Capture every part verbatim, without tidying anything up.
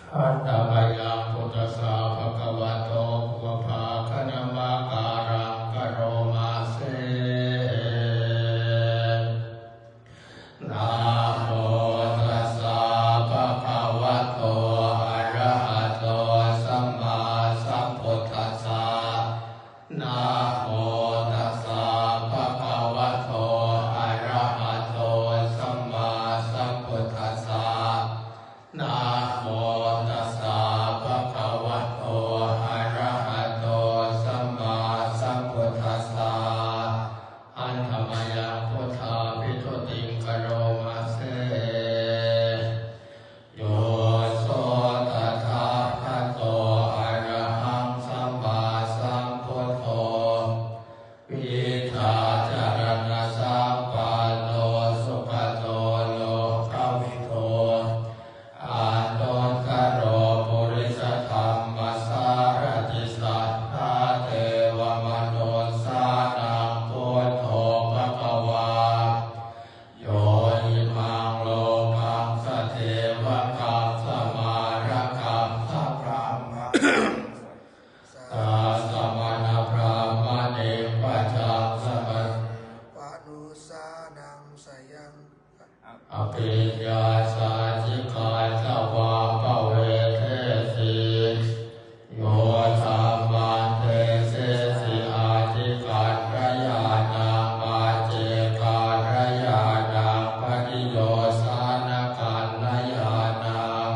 Handa mayaṃ buddhassa bhagavato pubbabhāganamakāraṃ karoma se. Namo tassa bhagavato arahato sammāsambuddhassa. Namo tassa bhagavato arahato sammāsambuddhassa. Namo tassa bhagavato arahato sammāsambuddhassa. Handa mayaṃ buddhābhigauṭiṃ karoma se. Yo so tathāgato arahaṃ sammāsambuddho vijjācaraṇasampanno sugato lokavidū anuttaro purisadammasārathi satthā devamanussānaṃ buddho bhagavā. Yo imaṃ lokaṃ sadevakaṃ samārakaṃ sabrahmakaṃ sassamaṇabrāhmaṇiṃ pajaṃ samaṇānaṃ manussānaṃ sayaṃ abhiññāsādhikā ca vā pavedesi. Yo dhammaṃ desesi ādikalyāṇaṃ paccekakalyāṇaṃ paṭiyosānakalyāṇaṃ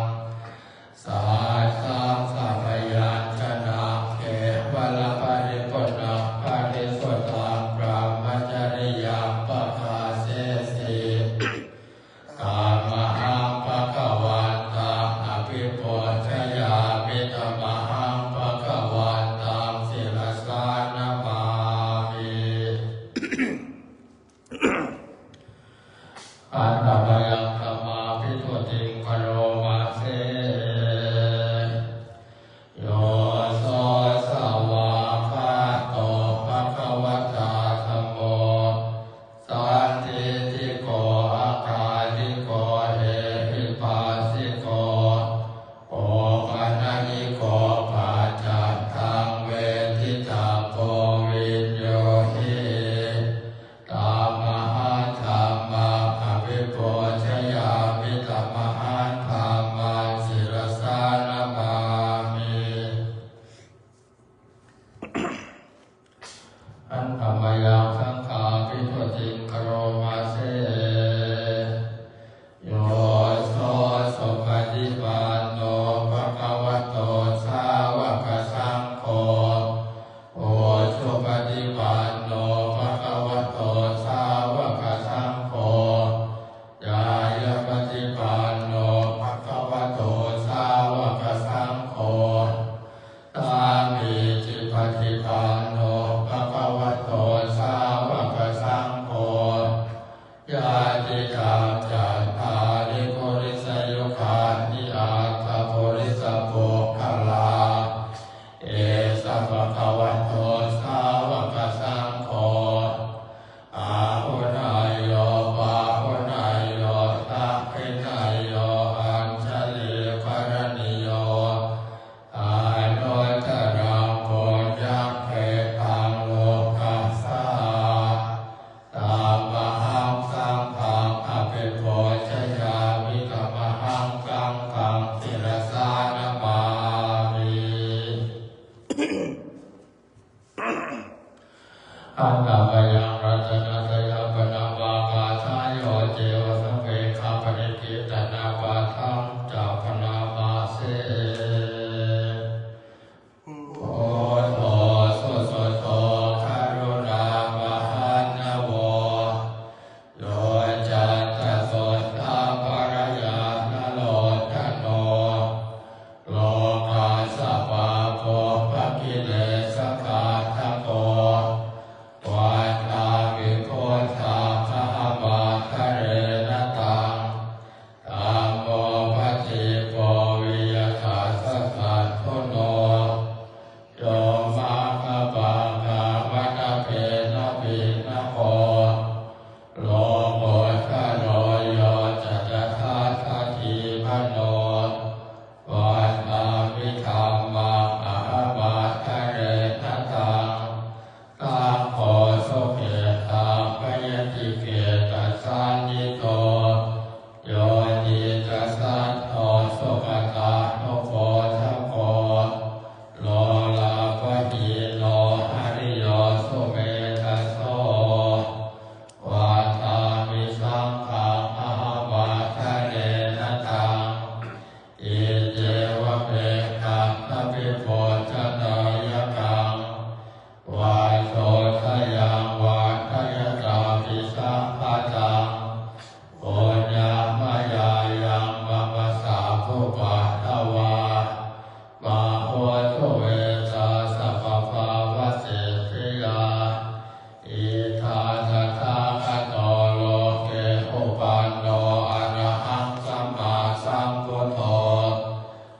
Buddho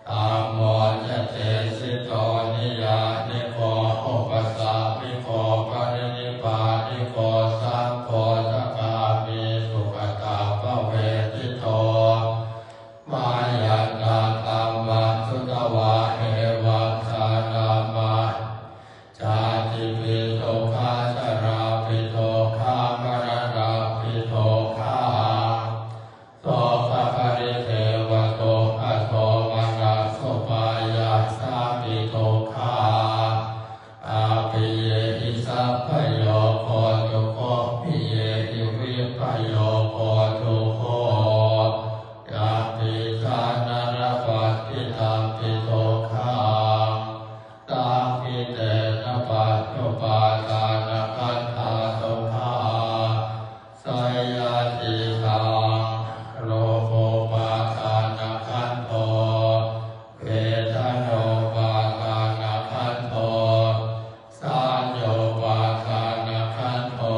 dhammo ca tesito niyyāniko upasamiko parinibbāniko saṅgho sakāmi sugatā pavedito. Mayaṃ dhammaṃ sutvā evaṃ jhānāma: jātipi dukkhā jarāpi dukkhā maraṇampi dukkhaṃ sokaparidevadukkhadomanassupāyāsāpi dukkhā appiyehi sampayogo dukkho piyehi vippayogo dukkho yampicchaṃ na labhati tampi dukkhaṃ saṅkhittena pañcupādānakkhandhā dukkhā. Seyyathidaṃ: rūpūpādānakkhandho vedanūpādānakkhandho saññūpādānakkhandho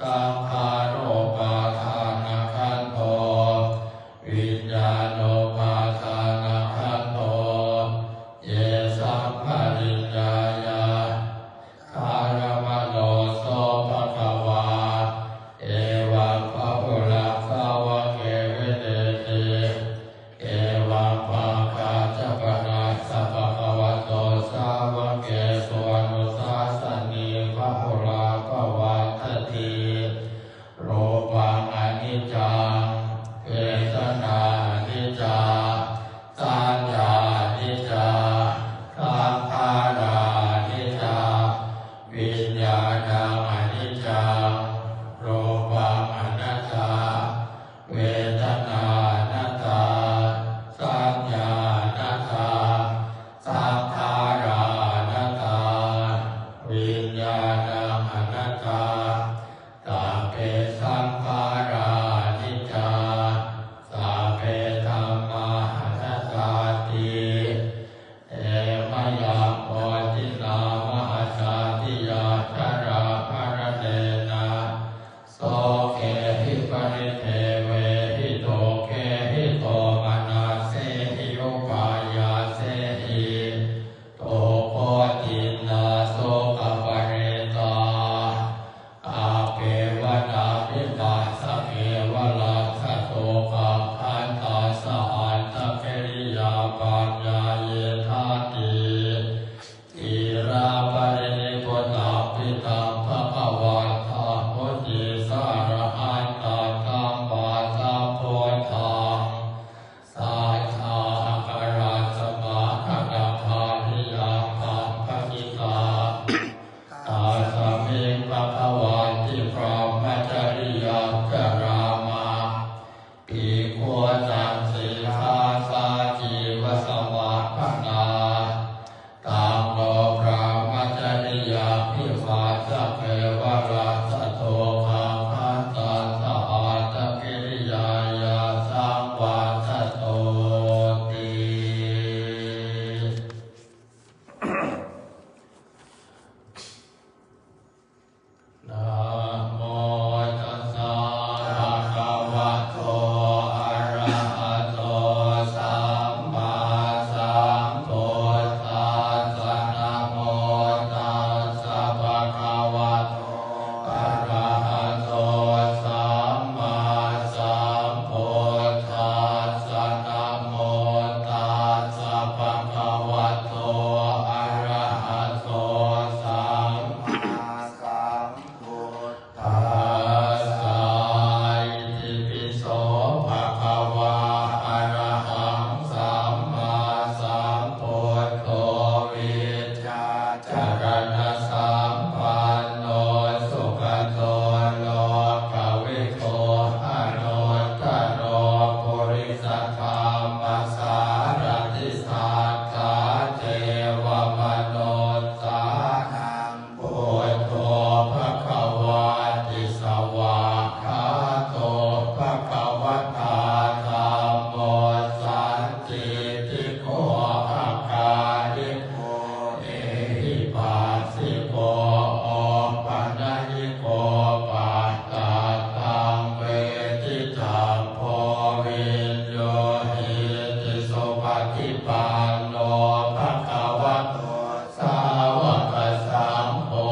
saṅkhārūpādānakkhandho viññāṇūpādānakkhandho. Yesaṃ pariññāya dhāramāno so bhagavā evaṃ bahulaṃ sāvake vineti. Evaṃ bhāgā ca pana bhagavato sāvakesu anusāsanī bahulā pavattati. Rūpaṃ aniccaṃ, vedanā aniccā, saññā aniccā, saṅkhārā aniccā, viññāṇaṃ aniccaṃ. Rūpaṃ anattā, vedanā anattā, saññā anattā, saṅkhārā anattā, viññāṇaṃ anattā. Sabbe saṅkhārā aniccā, sabbe dhammā anattāti. Te mayaṃ otiṇā mahajātiyā jarāmaraṇena sokehi paridevehi dukkhehi domanassehi upāyāsehi dukkhotiṇṇā sokaparittā appeva nābhipassakevalassa dukkhakkhandhassa antakiriyā paññāyitati. Thīraparinibbutampi taṃ bhagavantaṃ mucīsa arahantaṃ sammāsambuddhaṃ satthā āgaratsamāganatthāriyaṃ pabbajitā. Tasmiṃ bhagavanti brahmacariyaṃ carāma bhikkhūnaṃ sīlā sājīvasamappannā. Taṃ no brahmacariyaṃ vibhajja kevalassa dukkhakkhandhassa antakiriyāya saṃvattatu ti. Namo tassa bhagavato arahato sammāsambuddhassa. Namo tassa bhagavato arahato sammāsambuddhassa. Namo tassa bhagavato arahato sammāsambuddhassa. Itipi so bhagavā arahaṃ sammāsambuddho vijjā caraṇasampanno sugato lokavidū anuttaro purisadammasārathi satthā devamanussānaṃ buddho bhagavāti. Svākkhāto bhagavatā dhammo sandiṭṭhiko akāliko ehipassiko opanayiko paccattaṃ veditabbo viññūhi panno bhagavato sāvakasaṅgho,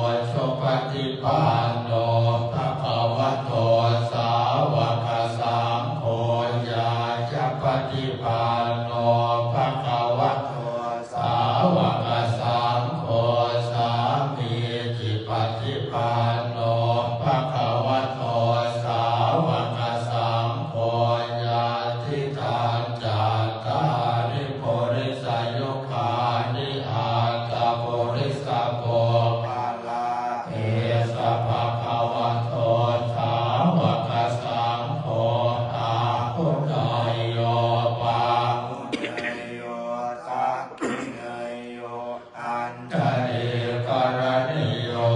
ujupaṭipanno bhagavato sāvakasaṅgho, ñāyapaṭipanno bhagavato sāvakasaṅgho, sāmīcipaṭipanno bhagavato sāvakasaṅgho, yadidaṃ cattāri purisayugāni aṭṭha purisapuggalā, esa bhagavato sāvakasaṅgho, āhuneyyo pāhuneyyo dakkhiṇeyyo añjalikaraṇīyo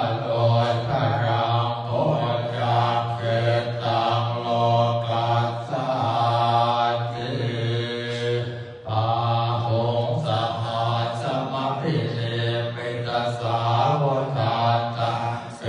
anuttaraṃ puññakkhettaṃ lokassāti. Bāhuṃ sahassamabhinimmitasāvudhantaṃ,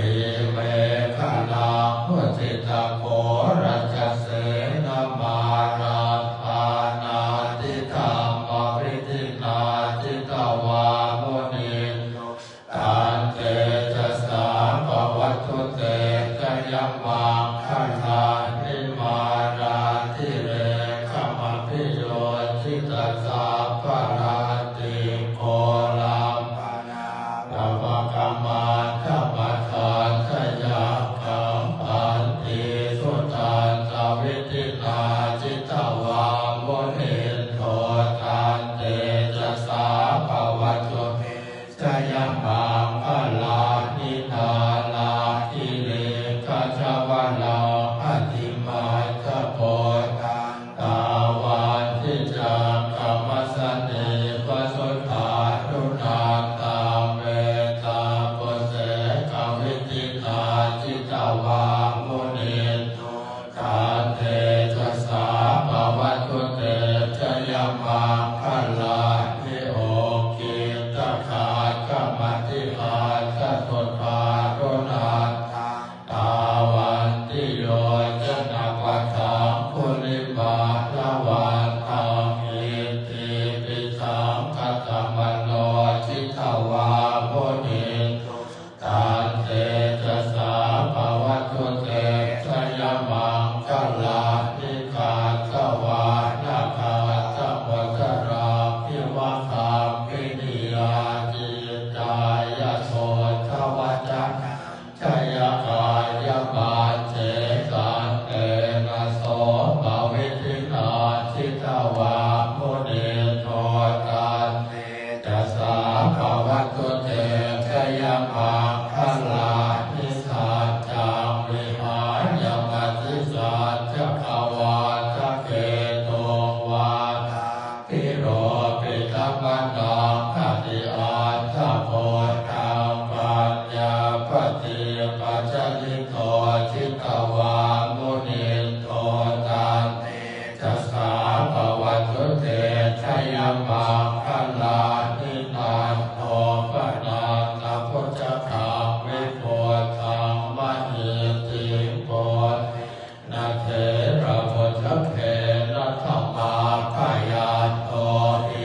grīmekhalaṃ uditaghorasasenamāraṃ, dānādidhammavidhinā jitavā munindo, tantejasā bhavatu te jayamaṅgalāni. Mārātirekamabhiyujjhitasabbarattiṃ, ghorampanāḷavakamakkhamathaddhayakkhaṃ, khantīsudantavidhinā jitavā munindo, tantejasā bhavatu te jayamaṅgalāni. Nāḷāgiriṃ gajavaraṃ atimattabhūtaṃ, dāvaggicakkamasanīva sudāruṇantaṃ, mettambusekavidhinā jitavā munindo, tantejasā bhavatu te jayamaṅgalāni. Ukkhittakhaggamatihatthasudāruṇantaṃ, dhāvantiyojanapathaṅgulimālavantaṃ, iddhībhisaṅkhatamano jitavā munindo, tantejasā bhavatu te jayamaṅgalāni. Katvāna kaṭṭhamudaraṃ iva gabbhinīyā, ciñcāya duṭṭhavacanaṃ janakāyamajjhe, santena somavidhinā jitavā munindo, tante jasā bhavatu te jayamaṅgalāni. Saccaṃ vihāya matisaccakavādaketuṃ, vādābhiropitamanaṃ atiandhabhūtaṃ, paññāpadīpajalito jitavā munindo, tante jasā bhavatu te jayamaṅgalāni. Nandopanandabhujagaṃ vibudhaṃ mahiddhiṃ, puttena therabhujagena damāpayanto,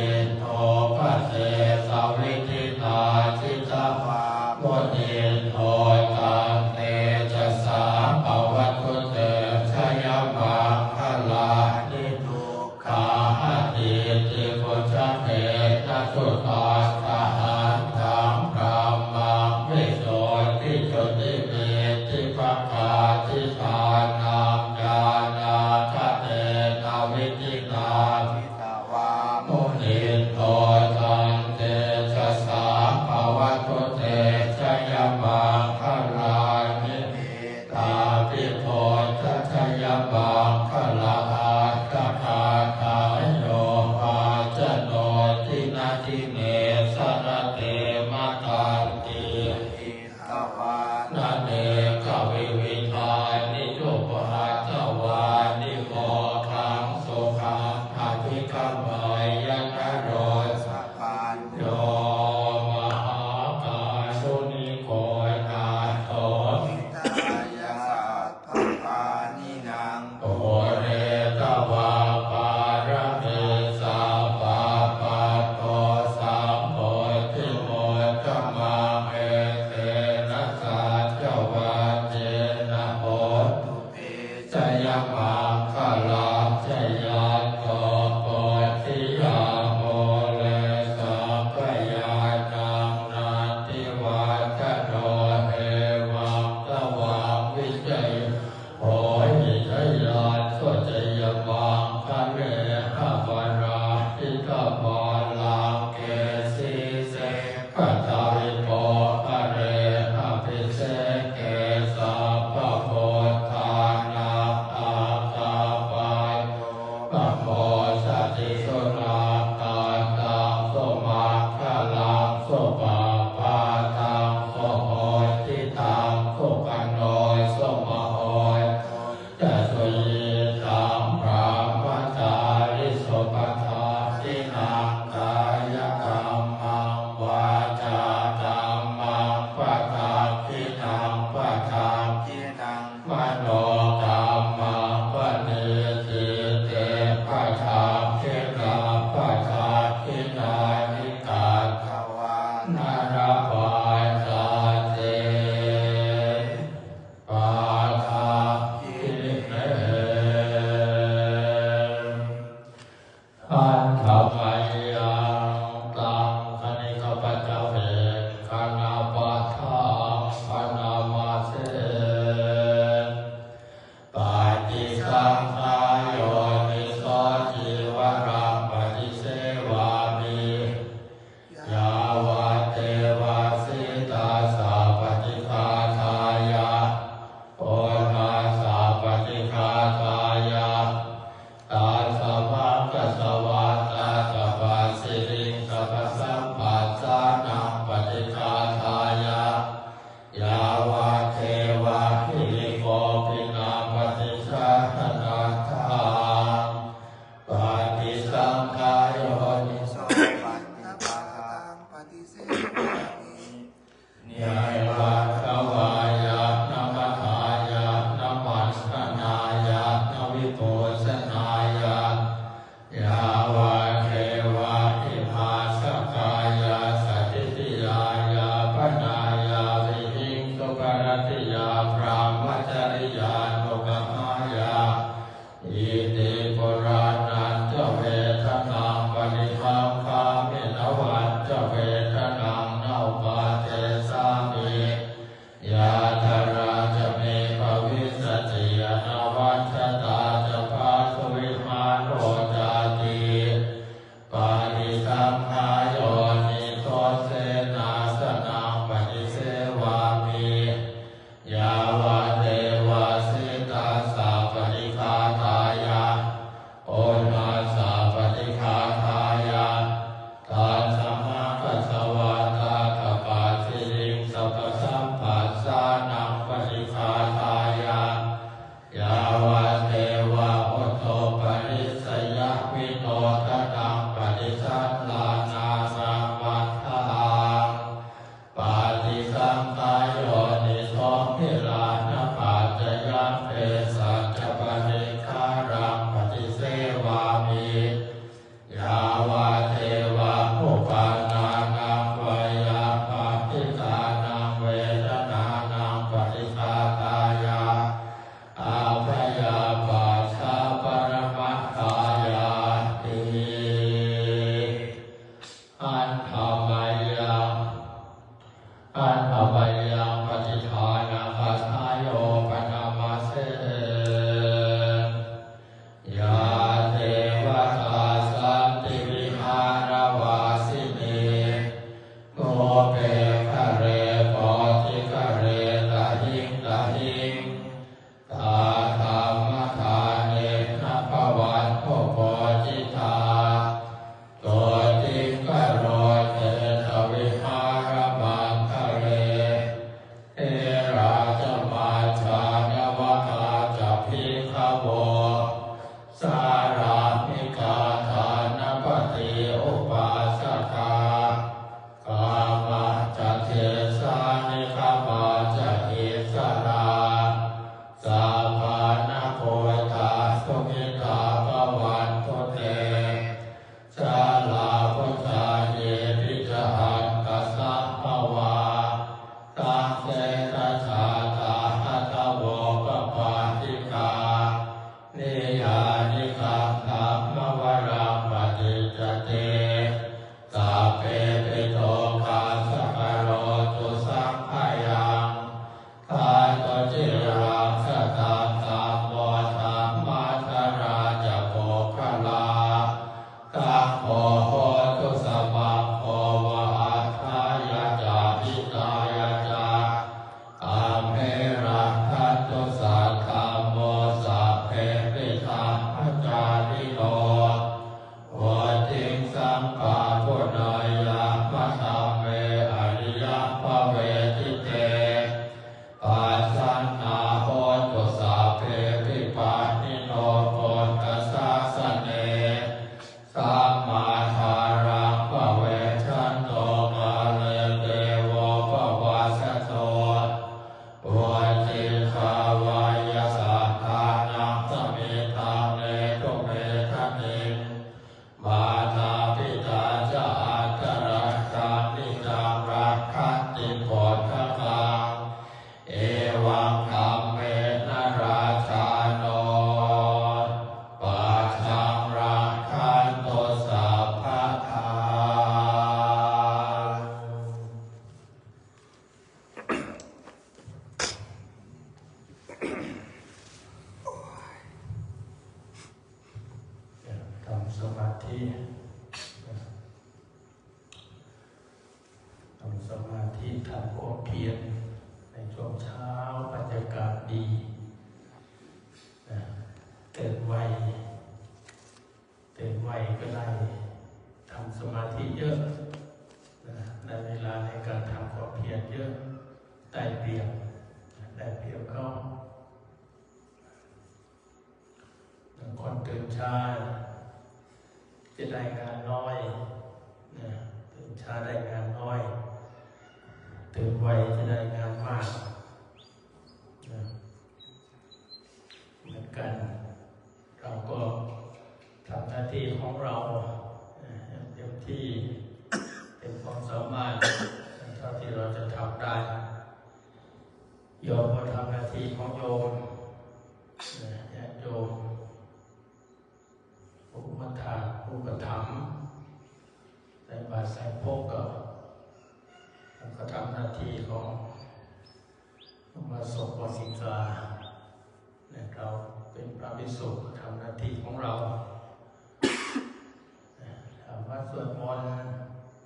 iddhūpadesavidhinā jitavā munindo, tantejasā bhavatu te jayamaṅgalāni. Duggāhadiṭṭhibhujagena sudaṭṭhahatthaṃ, brahmaṃ visuddhijutimiddhibakābhidhānaṃ, ñāṇāgadena vidhinā jitavā munindo, tantejasā bhavatu te jayamaṅgalāni. Etāpi buddhajayamaṅgalaaṭṭhagāthā, yo vācano dinadine sarate matandī, hitvānanekavividhāni cupaddavāni, mokkhaṃ sukhaṃ adhigameyya naro sapañño. Mahākāruṇiko nātho, hitāya sabbapāṇinaṃ, pūretvā pāramī sabbā, Sammosatisunakkhattaṃ sumaṅgalaṃ supabhātaṃ suhuṭṭhitaṃ sukhaṇo sumuhutto ca suyiṭṭhaṃ brahmacārisu. Padakkhiṇaṃ kāyakammaṃ vācākammaṃ padakkhiṇaṃ padakkhiṇaṃ manokammaṃ paṇidhī te padakkhiṇā padakkhiṇāni katvāna labhantatthe padakkhiṇe. Handa mayaṃ taṃ khaṇikapaccavekkhaṇapāṭhaṃ bhaṇāma se. Paṭisaṅkhā yoniso cīvaraṃ paṭisevāmi yāvadeva sītassa paṭighātāya uṇhassa paṭighātāya. Tasmā kassavatassa passiriṃ sabbasampassānaṃ paṭighātāya yāvadeva hirikopinapaṭicchādanatthaṃ paṭisaṅkhā yoniso paṭighātāya paṭisevāmi neva davāya na madāya na maṇḍanāya na vibhūsanāya yāvadeva imassa kāyassa ṭhitiyā yāpanāya vihiṃsuparatiyā brahmacariyānuggahāya. Iti purāṇañca vedanaṃ paṭihaṅkhāmi navañca vedanaṃ na uppādessāmi yātrā ca me bhavissati anavajjatā ca phāsuvihāro cāti. Paṭisaṅkhā yoniso senāsanaṃ paṭisevāmi yāvadeva sītassa paṭighātāya uṇhassa paṭighātāya. Tasmā kassavatassa passiriṃ sabbasampassānaṃ paṭighātāya yāvadeva utuparissayavinodanaṃ paṭisallānānāmatthaṃ paṭisaṅkhā yoniso gilānapaccayabhesajjaparikkhāraṃ paṭisevāmi yāvadeva uppannānaṃ veyyābādhikānaṃ vedanānaṃ paṭighātāya abyāpajjhaparamatāyāti. Handa mayaṃ, handa mayaṃ paṭigānagāthāyo bhaṇāma se. Yā devatā สมาธิ ทำสมาธิ ทำความเพียรในช่วงเช้า บรรยากาศดีนะ ตื่นไว ตื่นไวก็ได้ทำสมาธิเยอะนะ ในเวลาในการทำความเพียรเยอะ ได้เปรียบนะ ได้เปรียบเขา คนตื่นช้าจะได้งานน้อยนะ ตื่นช้าได้งานน้อย ตื่นไวจะได้งานมากนะ เหมือนกัน เราก็ทำหน้าที่ของเรานะ อย่างเต็มที่ เต็มความสามารถ เท่าที่เราจะทำได้ โยมก็ทำหน้าที่ของโยมนะ ญาติโยม อุปัฏฐาก อุปถัมภ์ ใส่บาตรใส่พกก็ ก็ทำหน้าที่ของอุบาสกอุบาสิกานะ เราเป็นพระภิกษุก็ทำหน้าที่ของเรานะ ทำวัตรสวดมนต์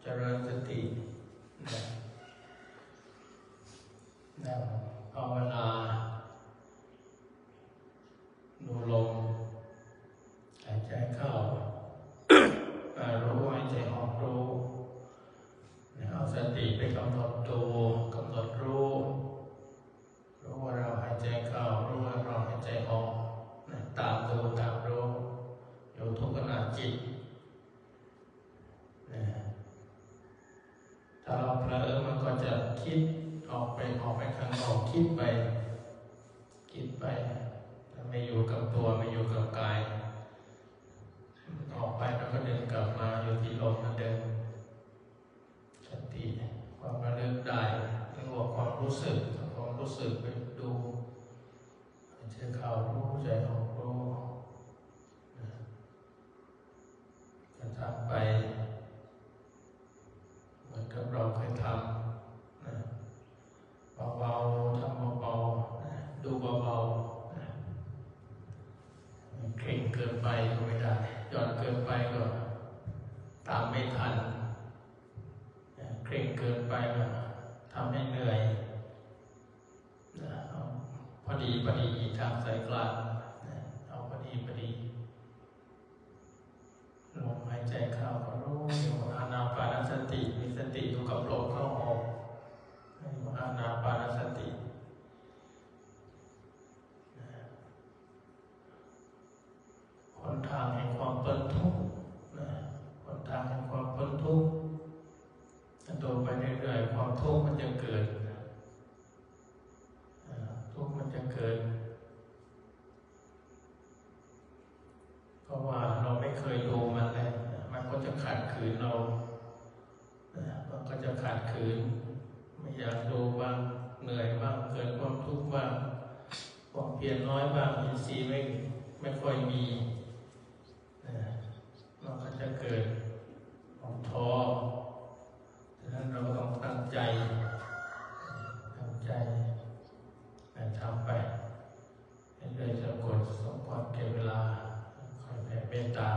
เจริญสตินะ นั่งภาวนา ดูลมหายใจเข้า มารู้ หายใจออกรู้ เอาสติไปกำหนดดู กำหนดรู้ รู้ว่าเราหายใจเข้า รู้ว่าเราหายใจออกนะ ตามดู ตามรู้ อยู่ทุกขณะจิตนะ ถ้าเราเผลอมันก็จะคิดออกไป ออกไปข้างนอก คิดไป คิดไป ไม่อยู่กับตัว ไม่อยู่กับกาย ออกไปแล้วก็ดึงกลับมาอยู่ที่ลมเหมือนเดิม สติ ความระลึกได้ หรือว่าความรู้สึก ความรู้สึกไปดู หายใจเข้ารู้ ใจออกรู้นะ จะทำไป เหมือนกับเราเคยทำนะ เบาๆ ทำเบาๆนะ ดูเบาๆนะ เคร่งเกินไปก็ไม่ได้ หย่อนเกินไปก็ตามไม่ทันนะ เคร่งเกินไปก็ทำให้เหนื่อยนะ เอาพอดีพอดี ทางสายกลางนะ เอาพอดีพอดี ลมหายใจเข้าก็รู้อยู่ อานาปานสติ มีสติอยู่กับลมเข้าออก ให้อยู่อานาปานสติ หนทางแห่งความพ้นทุกข์นะ หนทางแห่งความพ้นทุกข์ ถ้าดูไปเรื่อยๆ ความทุกข์มันจะเกิด อ่า ทุกข์มันจะเกิด เพราะว่าเราไม่เคยดูมันเลย มันก็จะขัดขืนเรา อ่า มันก็จะขัดขืน ไม่อยากดูบ้าง เหนื่อยบ้าง เกิดความทุกข์บ้าง ความเพียรน้อยบ้าง อินทรีย์ไม่ ไม่ค่อยมี อ่า มันก็จะเกิดความท้อ ฉะนั้นเราก็ต้องตั้งใจ ตั้งใจ อ่า ทำไป ให้เรื่อยจนกว่าสมควรแก่เวลา ค่อยแผ่เมตตา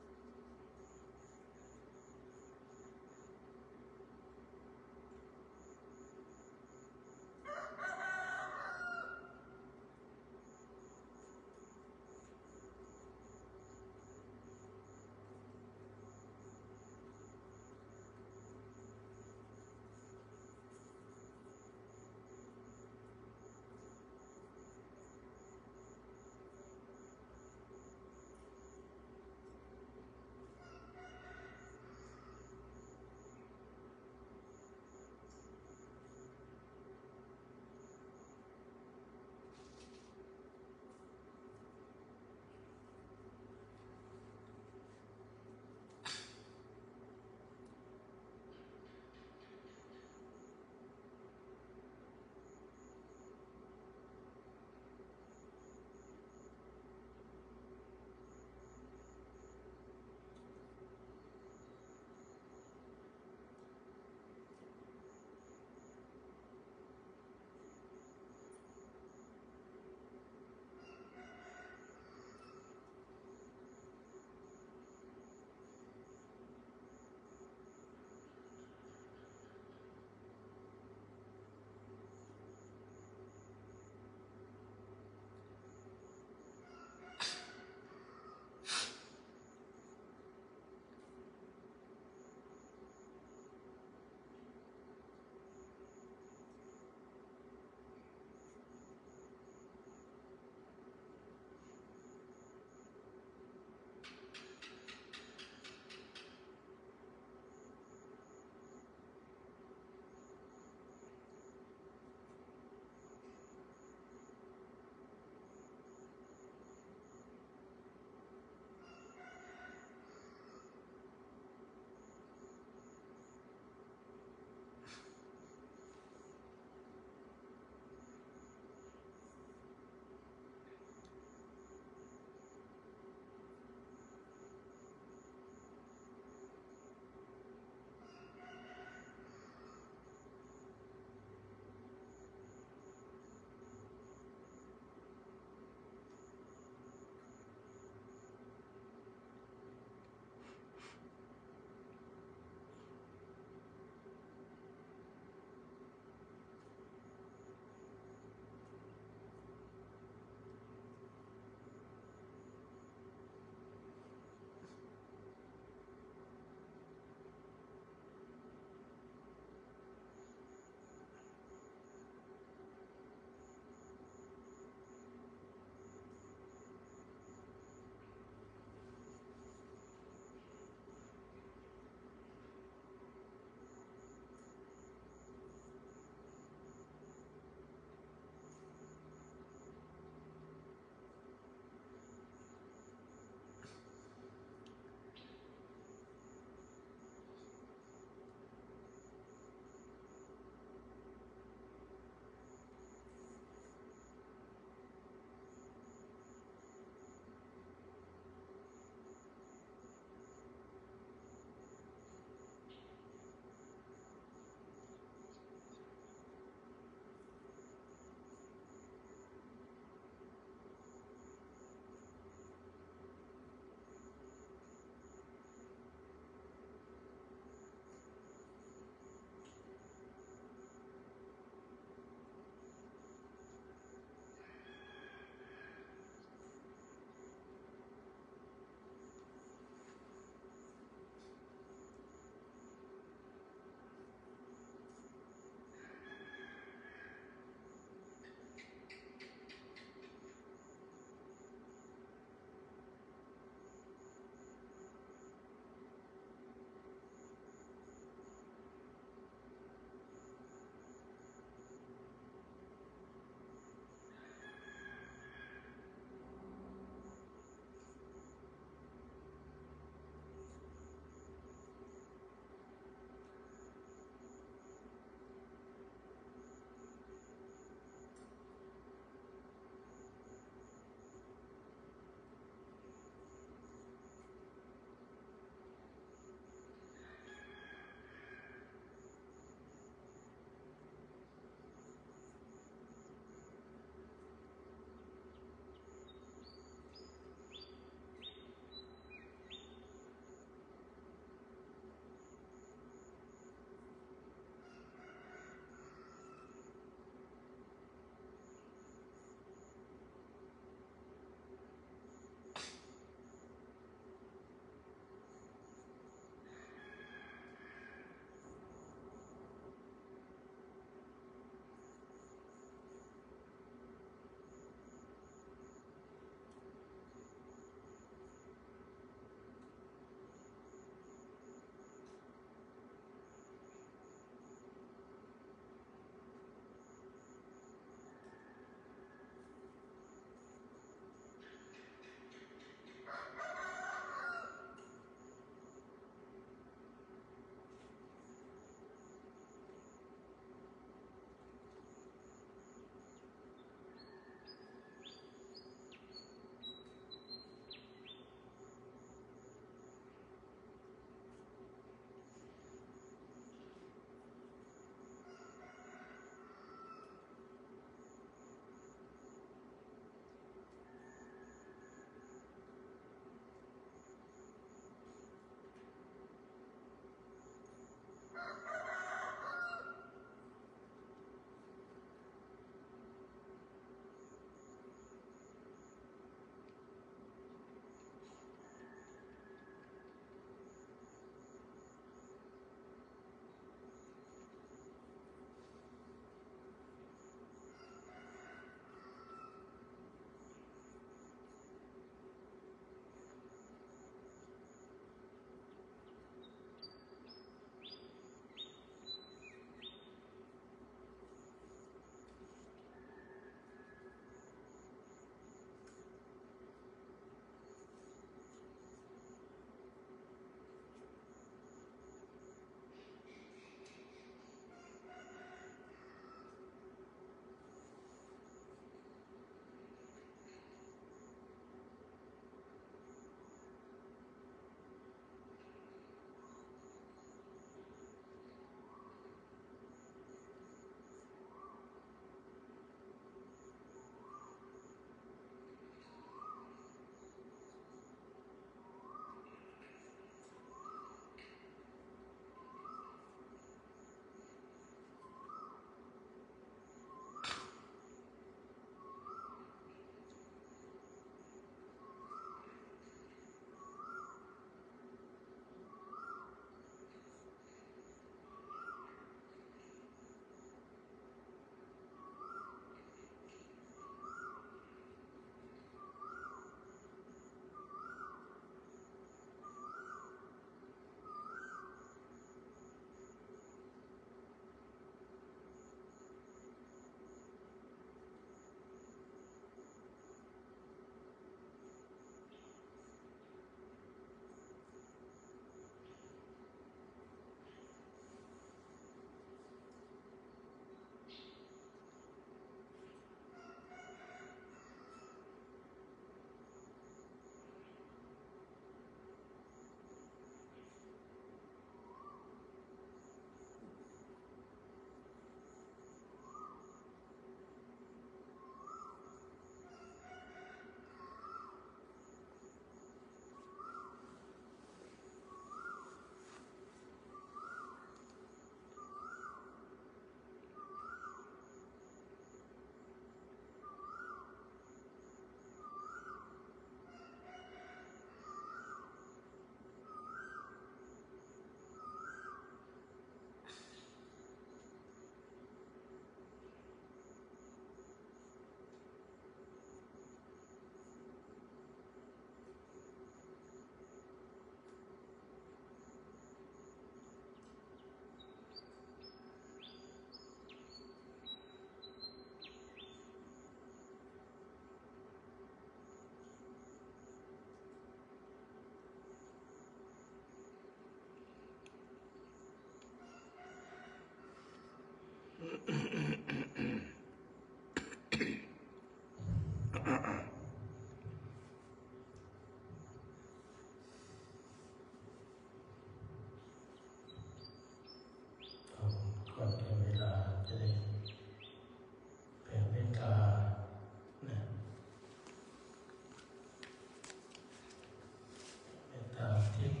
ทิตย์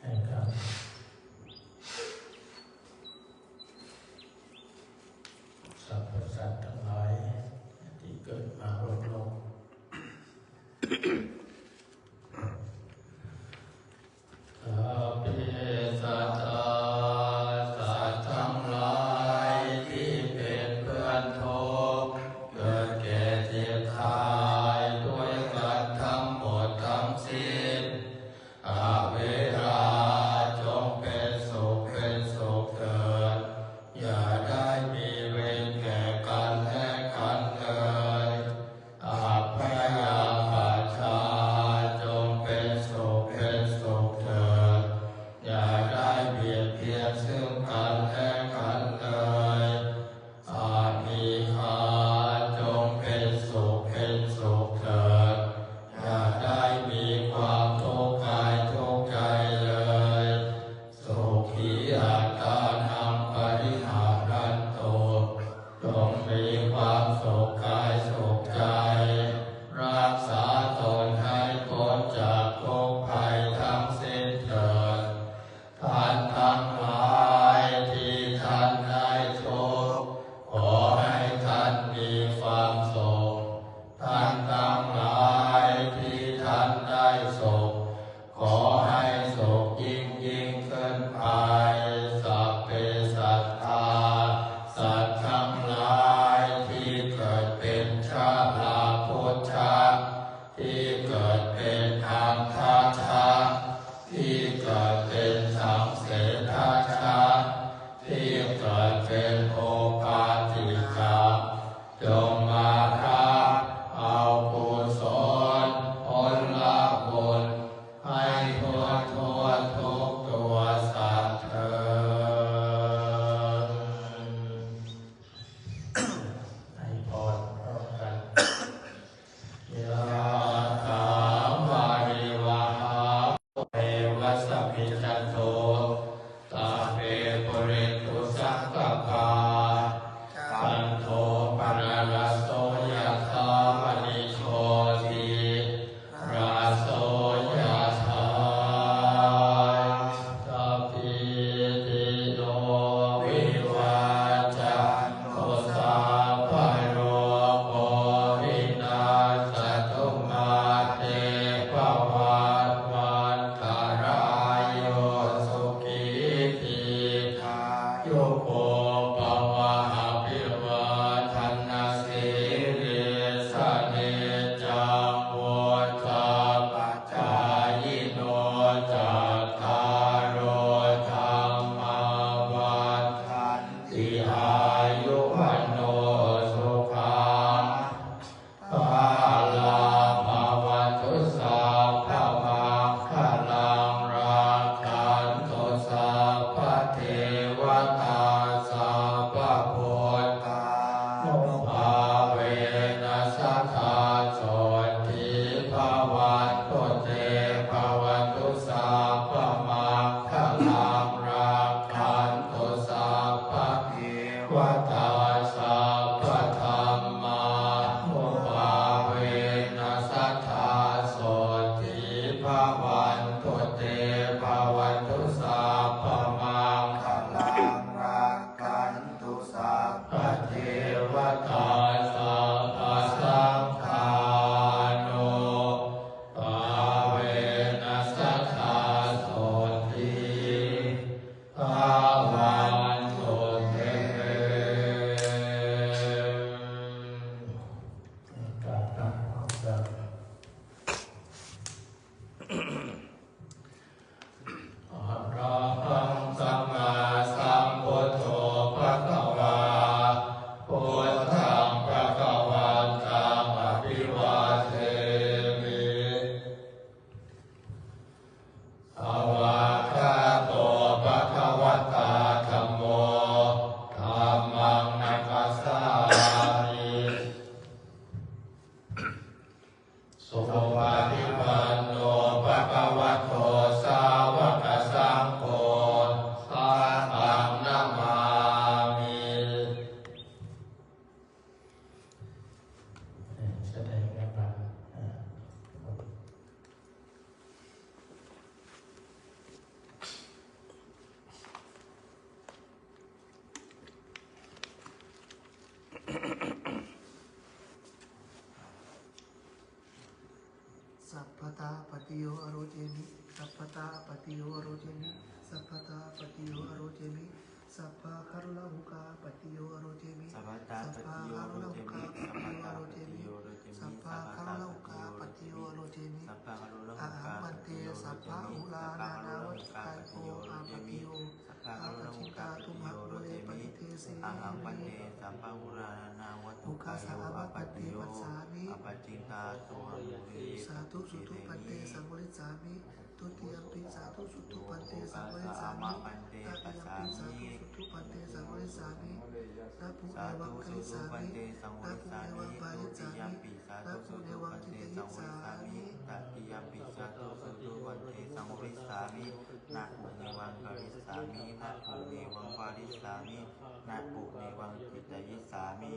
ให้กับสรรพสัตว์ทั้งหลายที่เกิดมาบนโลก Sabbe sattā สัตว์ทั้งหลายที่เป็นเพื่อนทุกข์ เกิดแก่เจ็บตายด้วยกันทั้งหมดทั้งสิ้น Averā จงเป็นสุขเป็นสุขเถิด อย่าได้มีเวรแก่กันและกันเลย Abyāpajjhā จงเป็นสุขเป็นสุขเถิด อย่าได้เบียดเบียนซึ่งกันและกันเลย Anīghā จงเป็นสุขเป็นสุขเถิด อย่าได้มีความทุกข์กายทุกข์ใจเลย Sukhī attānaṃ pariharantu จงมีความสุขกายสุขใจ รักษาตนให้พ้นจากทุกข์ภัยทั้งสิ้นเถิด ท่านทั้งหลายที่ท่านได้ทุกข์ ขอให้ท่านมีความสุข ท่านทั้งหลายที่ท่านได้สุข ขอให้สุขยิ่งยิ่งขึ้นไป Sabbe sattā สัตว์ทั้งหลายที่เกิดเป็นชลาพุชชะ ที่เกิดเป็นอัณฑชะ ที่เกิดเป็นสังเสทชะ ที่เกิดเป็นโอปปาติกะ จงมารับเอากุศลผลบุญ ให้ทั่วทั่วทุกตัวสัตว์เถิด ให้พรพร้อมกัน Yathā vārivahā pūrā samiddhatu, sabbe pūrentu saṅkappā, cando pannaraso yathā, maṇi jotiraso yathā. Sabbītiyo vivajjantu, sabbarogo vinassatu, mā te bhavatvantarāyo, sukhī dīghā yuko bhava. Abhivādanasīlissa niccaṃ vuḍḍhāpacāyino, cattāro dhammā vaḍḍhanti, āyu vaṇṇo sukhaṃ balaṃ. Bhavatu sabbamaṅgalaṃ, rakkhantu sabbadevatā, sabbabuddhānubhāvena sadā sotthī bhavantu te. Bhavatu sabbamaṅgalaṃ, rakkhantu sabbadevatā, sabbadhammānubhāvena sadā sotthī bhavantu te. Bhavatu sabbamaṅgalaṃ, rakkhantu sabbadevatā, sabbasaṅghānubhāvena sadā sotthī bhavantu te. กราบพระพร้อมกัน Sabbatāpattiyo ārocemi, sabbatāpattiyo ārocemi, sabbatāpattiyo ārocemi, sabbakāruṇāhukāpattiyo ārocemi, sabbakāruṇāhukāpattiyo ārocemi, sabbakāruṇāhukāpattiyo ārocemi. Ahaṃ bhante sabbahuḷānānāvatthukāyo āpattiyo āpacchikā tumhaṃ mūle paṭidesayāmi. Ahaṃ bhante sabbahuḷānānāvatthukāyo āpattiyo āpacchikā tumhaṃ mūle paṭidesayāmi. Sādhu, sādhu bhante, saṃvarissāmi. Dutiyampi sādhu, sādhu bhante, saṃvarissāmi. Tatiyampi sādhu, sādhu bhante, saṃvarissāmi. Natthū nevaṃ karissāmi, natthū nevaṃ bhāsissāmi, natthū nevaṃ cittayissāmi. Tatiyampi sādhu, sādhu bhante, saṃvarissāmi. Natthū nevaṃ karissāmi, natthū nevaṃ bhāsissāmi, natthū nevaṃ cittayissāmi.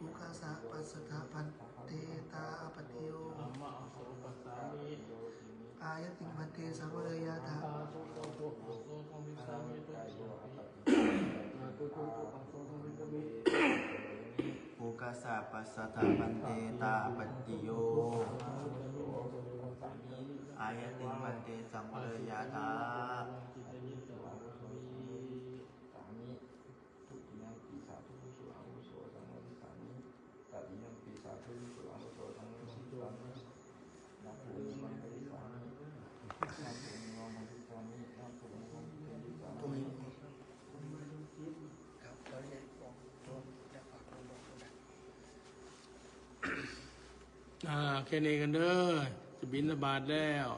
Ukāsa passatha bhante, tā āpattiyo. Āyatiṃ bhante saṃvareyyātha. Ukāsa passatha bhante, tā āpattiyo. Āyatiṃ bhante saṃvareyyātha. Tatiyampi sādhu, sādhu bhante, saṃvarissāmi. Natthū nevaṃ karissāmi, natthū nevaṃ bhāsissāmi, natthū nevaṃ cittayissāmi. อ่า แค่นี้กันเด้อ จะบิณฑบาตแล้ว